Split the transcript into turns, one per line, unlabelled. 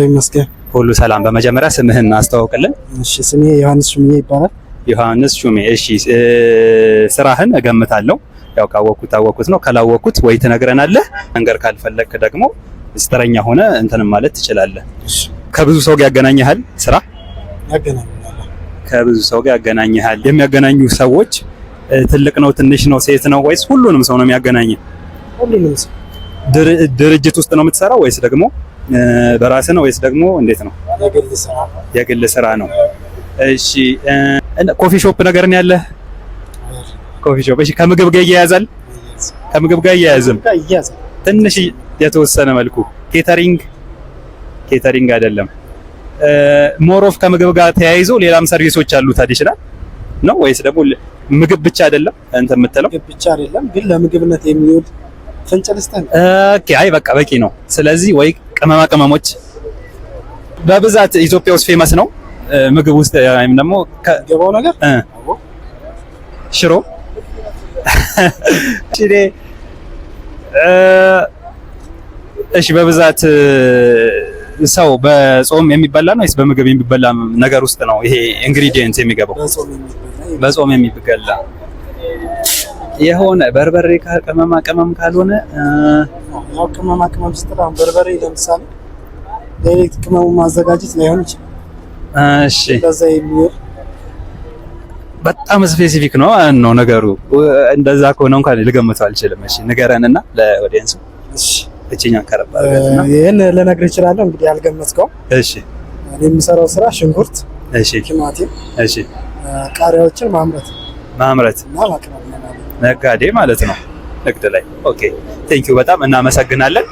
ይመስገን።
ሁሉ ሰላም። በመጀመሪያ ስምህን አስተዋውቅልን።
እሺ፣ ስሜ ዮሐንስ ሹምዬ ይባላል።
ዮሐንስ ሹሜ። እሺ፣ ስራህን እገምታለሁ። ያው ካወቅኩት አወቅኩት ነው፣ ካላወቅኩት ወይ ትነግረናለህ። መንገር ካልፈለግክ ደግሞ ምስጢረኛ ሆነ እንትን ማለት ትችላለህ። ከብዙ ሰው ጋር ያገናኝሃል ስራ?
ያገናኛል።
ከብዙ ሰው ጋር ያገናኝሃል። የሚያገናኙ ሰዎች ትልቅ ነው፣ ትንሽ ነው፣ ሴት ነው ወይስ ሁሉንም ሰው ነው የሚያገናኝ?
ሁሉንም ሰው።
ድርጅት ውስጥ ነው የምትሰራው ወይስ ደግሞ በራስህ ነው ወይስ ደግሞ እንዴት ነው?
የግል ስራ።
የግል ስራ ነው። እሺ፣ coffee shop ነገር ነው ያለህ? Coffee shop። እሺ፣ ከምግብ ጋር ይያያዛል? ከምግብ ጋር ይያያዝም?
ይያዛል።
ትንሽ የተወሰነ መልኩ። Catering? Catering አይደለም። More of ከምግብ ጋር ተያይዞ ሌላም service ኦች አሉት additional ነው ወይስ ደግሞ ምግብ ብቻ አይደለም እንትን የምትለው?
ምግብ ብቻ አይደለም፣ ግን ለምግብነት የሚውል ፍንጭ ልስጥህ?
Okay፣ አይ በቃ በቂ ነው። ስለዚህ ወይ ቅመማ ቅመሞች በብዛት ኢትዮጵያ ውስጥ famous ነው ምግብ ውስጥ ወይም ደግሞ
ገባው ነገር።
ሽሮ፣ ሽሬ። እሺ፣ በብዛት ሰው በጾም የሚበላ ነው ወይስ በምግብ የሚበላ ነገር ውስጥ ነው ይሄ ingredient የሚገባው?
በጾም የሚበላ።
በጾም የሚበላ የሆነ በርበሬ፣ ቅመማ ቅመም ካልሆነ
ያው ቅመማ ቅመም ስትል አሁን በርበሬ ለምሳሌ direct ቅመሙ ማዘጋጀት ላይሆን ይችላል። ለዛ የሚውል።
በጣም specific ነው ነው ነገሩ። እንደዛ ከሆነ እንኳን ልገምተው አልችልም። እሺ፣ ንገረንና ለ audience ኡ።
እሺ።
እቺኛን ከረባ አድርገትና።
ይህን ልነግርህ እችላለሁ። እንግዲህ ያልገመትከው እኔ የምሰራው ስራ ሽንኩርት፣ ቲማቲም፣ ቃሪያዎችን ማምረት
ማምረት
እና ማቅረብ ነው ማለት ነው።
ነጋዴ ማለት ነው፣ ንግድ ላይ። Okay, thank you፣ በጣም እናመሰግናለን።